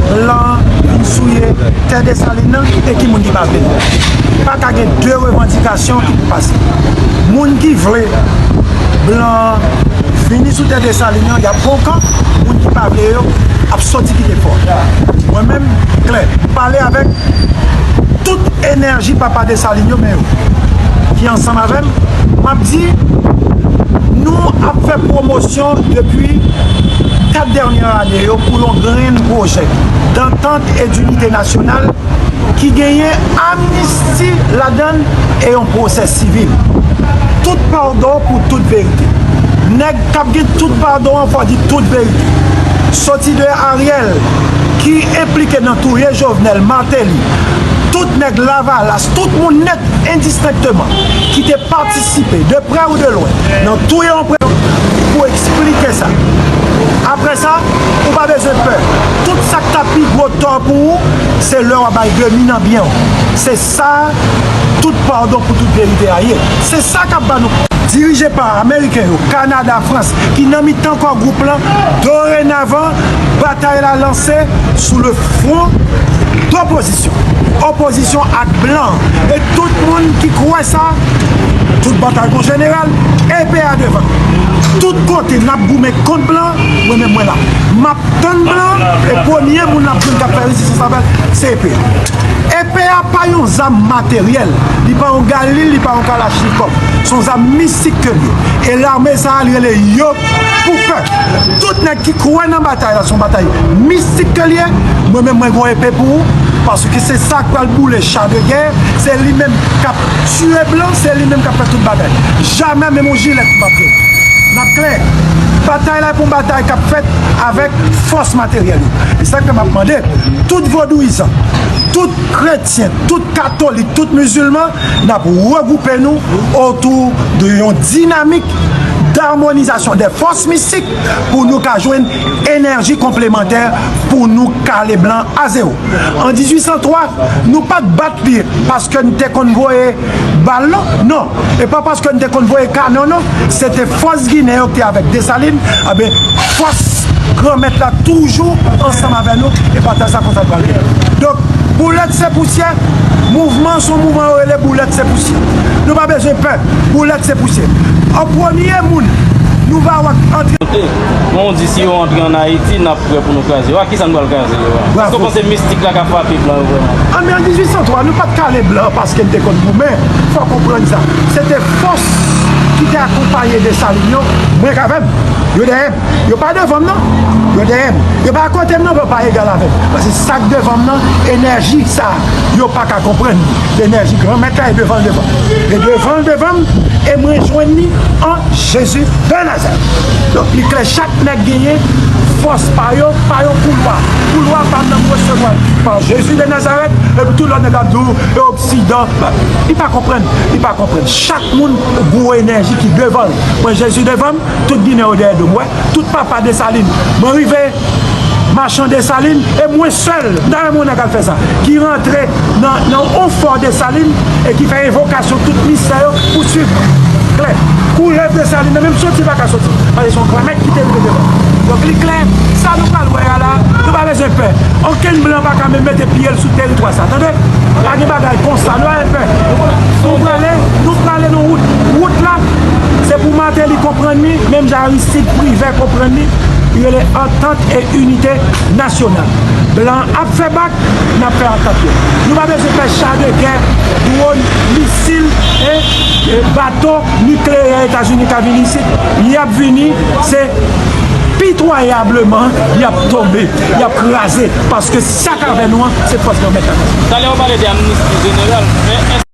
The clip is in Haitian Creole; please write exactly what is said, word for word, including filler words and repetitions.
Blan vin souye tè Desalin nan, e ki moun ki pa vle l? Pa ka gen de revandikasyon ki pou pase. Moun ki vle blan an vini sou tè Desalin nan, y ap gon kan. Moun ki pa vle yo ap soti kite fò. Mwen menm, klè, m pale avèk tout enèji papa Desalin yo, men yo ki ansanm avè m, m ap di, nou ap fè pwomosyon depi kat dènyè ane yo pou yon grenn pwojè dantant e dinite nasyonal ki genyen amnisti ladan l e yon pwosè sivil. Tout padon pou tout verite. Nèg k ap gen tout padon an, fò di tout verite. Soti de Ariel, ki enplike nan touye Jovenel, Martelly, tout nèg Lavalas, tout moun nèt endistenkteman, ki te patisipe, de prè ou de lwen, nan touye yon prezidan pou eksplike sa. Apre sa, ou pa bezwen pè. Tout sa k ta pi gwo tò pou ou, se lè w ap bay demi nan byen w. Se sa, tout padon pou tout verite a ye. Se sa k ap ba nou. Dirije pa Ameriken yo, Kanada, Frans, ki nan mitan kò gwoup lan, dorenavan, batay la lanse sou le fwon dopozisyon. Opozisyon ak blan. E tout moun ki kwè sa, tout batay gon jeneral, epe a devan. Tout kote n ap goumen kont blan, mwen menm mwen la. M ap tann blan, e premye moun n ap jwenn k ap fè rezistans avè l, se epe a. Epe a pa yon zam materyèl, li pa yon galil, li pa yon kalachnikòv. Se yon zam mistik ke l ye. E lame sa a, li rele Yo pou pè. Tout nèg ki kwè nan batay la, se yon batay mistik ke l ye. Mwen menm, mwen gon epe pou ou, paske se sa k pral boule cha de gè. Se li menm k ap tiye blan, se li menm k ap fè tout bagay. Jamè menm yon jilèt m p ap jwenn. N ap klè. Batay la pou yon batay k ap fèt avèk fòs materyèl yo. E sa k fè m ap mande tout vodouyizan, tout kretyen, tout katolik, tout mizilman, n ap regwoupe nou otou de yon dinamik d'harmonisation des forces mystiques pou nou ka jwenn enèji konplemantè pou nou kale blan a zewo. An dizuit san twa, nou pa t bat li paske n te konn voye bal, non. Non. E pa paske n te konn voye kanon, non. Se te fòs Ginen yo ki te avèk Desalin. Enben, fòs Granmèt la toujou ansanm avè nou. E batay sa konsa l pral genyen. Donk, Boulèt se pousyè. Mouvman, se yon mouvman yo rele Boulèt se pousyè. Nou pa bezwen pè. Boulèt se pousyè. An premye moun nou va wè antre. Kote, bon, w di si yo antre ann Ayiti, n ap prè pou nou kraze yo. A kisa n pral kraze yo a? Bravo. Èske w panse mistik la ka frape blan yo vrèman? An, men an dizuit san twa, nou pa t kale blan paske n te konn goumen. Fò w konprann sa. Se te fòs ki te akonpaye Desalin yo. Mwen k avè m. Yo dèyè m. Yo pa devan m, non. Yo dèyè m. Yo pa akote m, non, men yo pa egal avè m. Paske sa k devan m nan, enèji sa a, yo pa ka konprann li. Enèji Granmèt la e devan l devan m. E devan l devan m, e mwen jwenn li an Jezi de Nazarèt. Donk, li klè, chak nèg genyen fòs pa yo, pa yon koulwa. Koulwa pa m nan, m resevwa l pa Jezi de Nazarèt, epi tout lòt nèg ap di w, e oksidan. Li pa konprann, li pa konprann. Chak moun gwo enèji ki devan l. Mwen, Jezi devan m, tout Ginen yo dèyè do m, wè. Tout papa Desalin. Mwen rive Machan Desalin, e mwen sèl, m ta renmen yon nèg al fè sa, ki rantre nan, nan yon fò Desalin e ki fè envokasyon tout mistè yo pou swiv mwen. Klè. Koulèv Desalin nan menm soti pa ka soti. Paske se yon Granmèt ki te rive devan. Donk, li klè, sa nou pral wè a la, nou pa bezwen pè. Okenn blan pa ka menm mete pye l sou teritwa sa, tande? Pa gen bagay konsa, nou pa pè. Nou prale, nou prale nan wout. Wout la, se pou Martelly konprann li, menm jan Aristide, Privè konprann li, li rele antant e inite nasyonal. Blan ap fè bak, n ap fè antant yo. Nou pa bezwen pè cha de gè, dwòn, misil, e, e bato nikleyè Etazini ka vin isit. Y ap vini, se pitwayableman, y ap tonbe, y ap kraze, paske sa k avè nou an, se fòs Granmèt la. Talè w pale de amnisti jeneral, men